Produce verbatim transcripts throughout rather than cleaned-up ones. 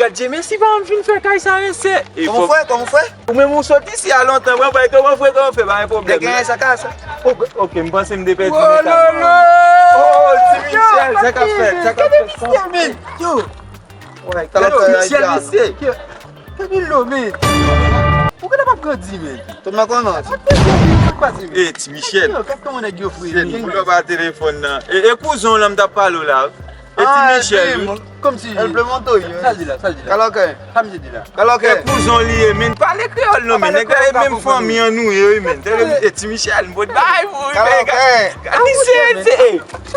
Adje, men si pa m vin fè kay sa rense. Kòman w fè? Kòman w fè? Ou menm ou sot isi a lontan, mwen bay kòman w fè, kòman w fè, pa gen pwoblèm. Te genyen sa ka sa? Ok, ok, m panse m te pèdi mental mwen. Oh, Ti Michel, sa k ap fèt, sa k ap fèt? Yo, Ti Michel, mesye. Kemilo, men. Ou genlè p ap grandi, men. Tout mwen konnen. Sa k pase, men? E, Ti Michel. Yo, gad kòman nèg yo fre, men. Pou lòp a telefòn nan. E, e kouzen w lan m t ap pale w la. E Ti Michel, wi. Kòmsi. El Plemonto, wi. Sa l di la, sa l di la. Kalòkè. Sa misye di la. Kalòkè. E kouzen w li ye, men. Pale kreyòl non, men. Nèg la e menm fanmi an nou ye, wi, men. E Ti Michel, m pot bay pou wi, men. Kalòkè. Gad misye, e.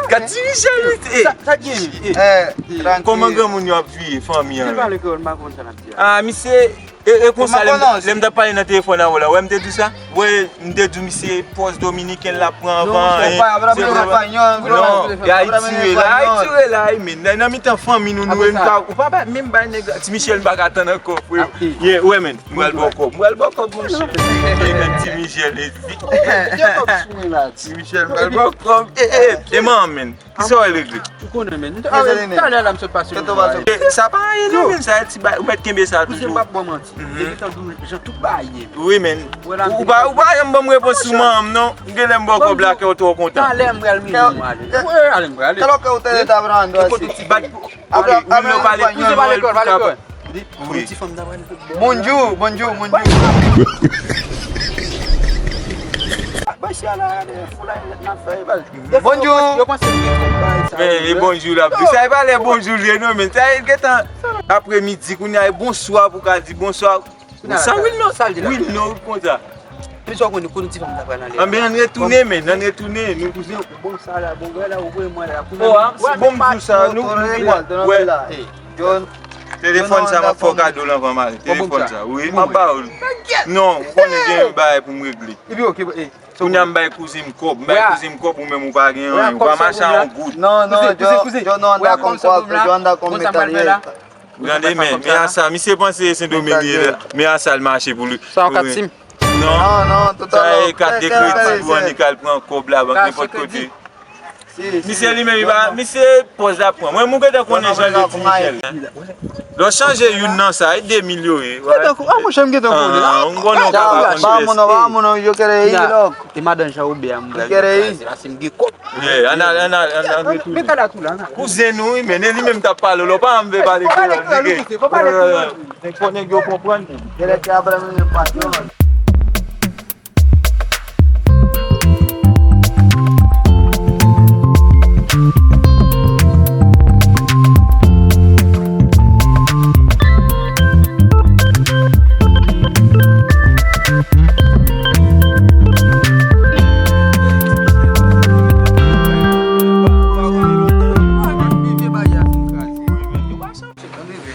Gad Ti Michel, wi, e. Sa, sa gen, e. Kòman granmoun yo ap viv fanmi an? Pale kreyòl, m pa konn sa n ap di a. Ah, misye, e, e konsa, lè m, lè m t ap pale nan telefòn avè w la, wè m te di w sa? Wè, m te di w misye pòz dominiken l ap pran anvan, e, se vre. Non, e Ayiti yo ye la, Ayiti yo ye la, e, men, nan, nan mitan fanmi nou, nou, e, m pa, ou pa bay, menm bay nèg la, Ti Michel m pa ka tann ankò, frè. Ye, wè, men, m pral ba w kòb, m pral ba w kòb, monchè. E, men, Ti Michel, e, Ti Michel m pral ba w kòb, e, e, e, man, men. Kisa w al regle? Ou konnen, men. Talè la m sot pase yon bagay. E, sa pa anyen non, men, sa ti bagay, ou mèt kenbe sa toujou. Kouzen, m p ap ba w manti. Depi tan jan tout bagay ye. Wi, men. Ou pa, ou pa janm ban m repons sou manman m non. M genlè m ba w kòb la, kè w twò kontan. Talè m pral mete w ale. Wi, ale m pral ale. Talè kè w tande ta pran dwa si. Ok, Wilno pale, kouzen pale kreyòl, pale kreyòl. Wi. Bonjou, bonjou, bonjou. Bay si ala, gade, fou la, nan fè, bal. Bonjou. Yo panse m gen kòb bay sa. Men, e bonjou la. Sa e pa lè bonjou l ye non, men sa e gentan apremidi, kounye a e bonswa pou ka di bonswa. Sa Wilno, sa l di la. Wilno, konsa. Epi sa w konnen, kote ti fanm ta pral ale. Anben, ann retounen, men, ann retounen, nou kouzen. Bon, sa la, bon, wè la, ou voye mwen la. Bon, m di w sa, nou, nou vin wè. Telefòn sa, m ap fè w kado l anvan m ale. Telefòn sa, wi, m ap ba w l. Non, ou konnen gen yon bagay pou m regle. Epi, ok, e, kounye a m bay kouzen m kòb, m bay kouzen m kòb, ou menm ou pa gen anyen, ou pa mache a yon goud. Non, non, John, John, nou anda kon kwak, John anda kon metalye. Gade, men, men a sa, misye panse Sendomeng li ye la. Men a sa l mache pou li. Sa yon kat sim? Non, non, tout sa e kat de kredi pou annik al pran kòb la bank nenpòt kote. Misye li menm, li pa, misye pòz la pran. Mwen, mwen gentan konnen jan de Ti Michel. Lè w chanje youn nan sa, e de mil yo ye. Gentan ko-, a, monchè, m gentan konnen. Ah, m konnen w ka pa konn pyès. Ba moun nan, ba moun nan, yo kere yi lòk. E madan Jean Robert a m pral di sa, se paske m gen kòb. Yeah, ann al, ann al, ann al retounen. Kouzen nou, wi, men e li menm t ap pale w la, w pa janm vle pale kreyòl, nèg. Fò nèg yo konprann. Genlè te apre mwen patyon.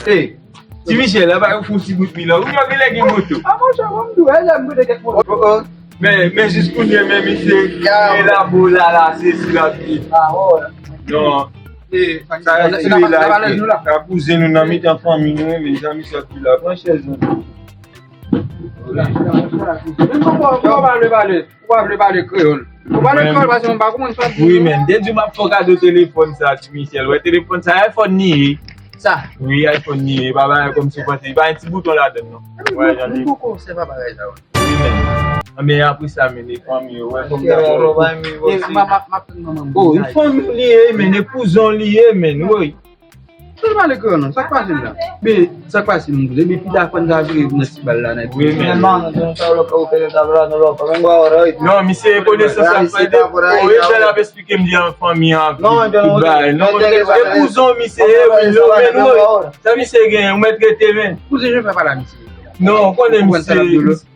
Hey, Ti Michel, la bay ou fon ti bout mi la. Ou genlè gen moto. A monchè, mwen m di w, e lè m rete kèk moto. Men, men jis kounye a, men misye, e la bo la, la, se si la pi. Non. Sa, sa, sa, la kouzen nou nan mitan fanmi nou, men jan misye ap di la, pran chèz nou. Ou pa vle pale, ou pa vle pale kreyòl. Ou pale kreyòl, paske mwen pa konprann sa. Wi, men, depi m ap fè w kado telefòn sa, Ti Michel. Wè, telefòn sa, iPhone li ye. Sa? Wi, iPhone li ye. Pa bagay kòmsi w panse. Pa gen ti bouton ladann, non. Wè, jan li. Mwen poko wè bagay sa, wè. Wi, men. Anben, apre sa, men, e fanmi yo, wè, fanmi yo. Oh, e fanmi li ye, men, e kouzen li ye, men, wi. Sa pale kreyòl non, sa k pase la? Men, sa k pase, moun koze, men pita fò n ta vire nan ti bal la, nan epi. Wi, men. Non, misye konesans la fè de. Ou e bèl ap esplike m di an fanmi an tout bagay. Non, men, e kouzen misye, e wi, non, men, non, sa misye gen, ou mèt rete, men. Kouzen, jan fè pale a misye. Non, ou konnen misye,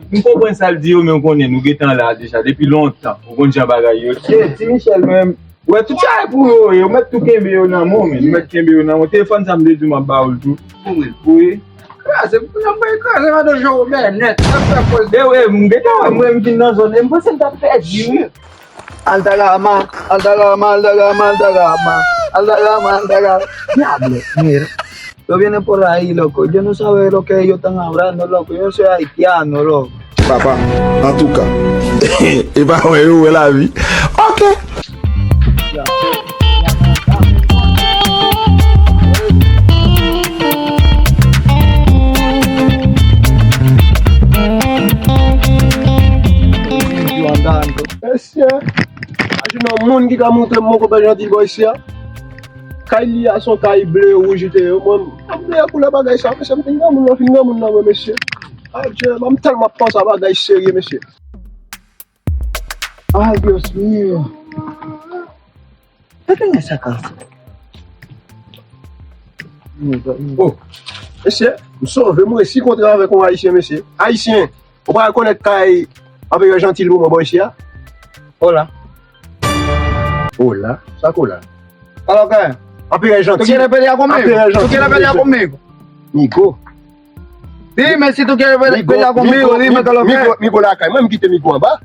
m konprann sa l di yo, men ou konnen, nou gentan la deja, depi lontan. Ou konn jan bagay yo ye. Ti Michel, menm. Wè, tout sa e pou yo, yo mèt tou kenbe yo nan men w, men. Yo mèt kenbe yo nan men w. Telefòn sa m te di w m ap ba w l tou. Pou mwen. Wi. Kraze, pou nan mwen kraze, madan Jean Robert nèt. Sa fè pòz. E wi, m gentan wè, mwen m vin nan zòn, e m panse m t ap pèdi, wi. Aldagarama, Aldagarama, Aldagarama, Aldagarama, Aldagarama. Diable, mira. Yo vienen por ahí, loco. Yo no sabe lo que ellos están hablando, loco. Yo no soy haitiano, loco. Papa, antouka, e pa wè yo wè lavi. Ok. Yon moun ki ka montre m mon konpè Janti bò isi a. Kay li a se yon kay ble, wouj li te ye. Mwen, m ap veye koulè bagay sa, mesye, m fin granmoun nan, fin granmoun nan, mwen, mesye. Adye, m tèlman ap panse a bagay serye, mesye. Ay, Dios mío. Gade nèg sa ka fè. Oh, mesye, m sove, m resi kontre avèk yon Ayisyen, mesye. Ayisyen, ou pa rekonèt kay Anperè Janti pou mwen bò isi a? Hola. Hola? Sa k hola? Hola, ¿qué? Anperè Janti. ¿Tú quieres pelear conmigo? Anperè Janti. ¿Tú quieres pelear conmigo? Migo. Dime si tú quieres pelear conmigo, dime qué es lo que es. Migo lakay mwen, m kite Migo anba.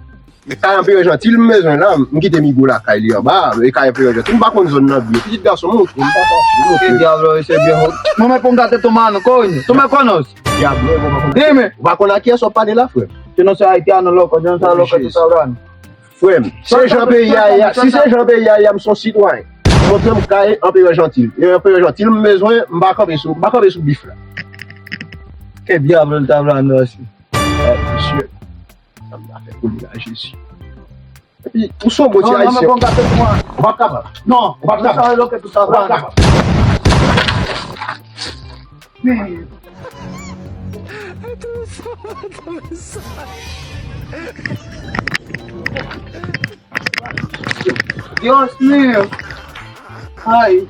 Kay Anperè Janti m bezwen la, m kite Migo lakay li anba, e kay Anperè Janti. M pa konn zòn nan byen. Pitit gason montre m, papa, montre m. Ki diablo ese viejo? No me pongas de tu mano, coño. ¿Tú me conoces? Diablo, ou pa konn. Dime. Ou pa konn a kiyès w ap pale la, frè m? Yo no soy haitiano, loco. Yo no soy lo que tú estás hablando. Frè m, se jan peyi a ye a, si se jan peyi a ye a, m se yon sitwayen. Montre m kay Anperè Janti. E Anperè Janti m bezwen, m pa kanpe sou, m pa kanpe sou bif la. Ke diablo l ta vle ann wè si. Eh, mesye, sa m ta fè kounye a, Jezi. Epi, ou se yon bon ti Ayisyen. Ou p ap kapab. Non, ou p ap kapab. Ou p ap kapab. Dios mío. Ay.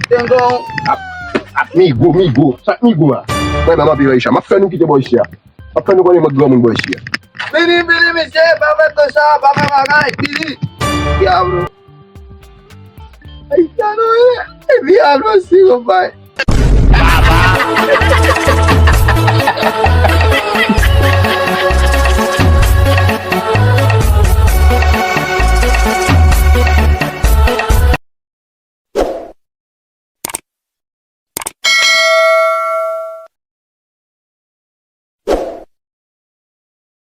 Tengo. Ap, ap migo, migo. Sa k migo a? Mwen menm anpil Aisha. M ap fè nou kite bò isi a. M ap fè nou konnen mwen granmoun bò isi a. Vini, vini, mesye, pa fè konsa, pa fè bagay, vini. Diablo. Ay, diablo, eh, eh, diablo, si, konpay.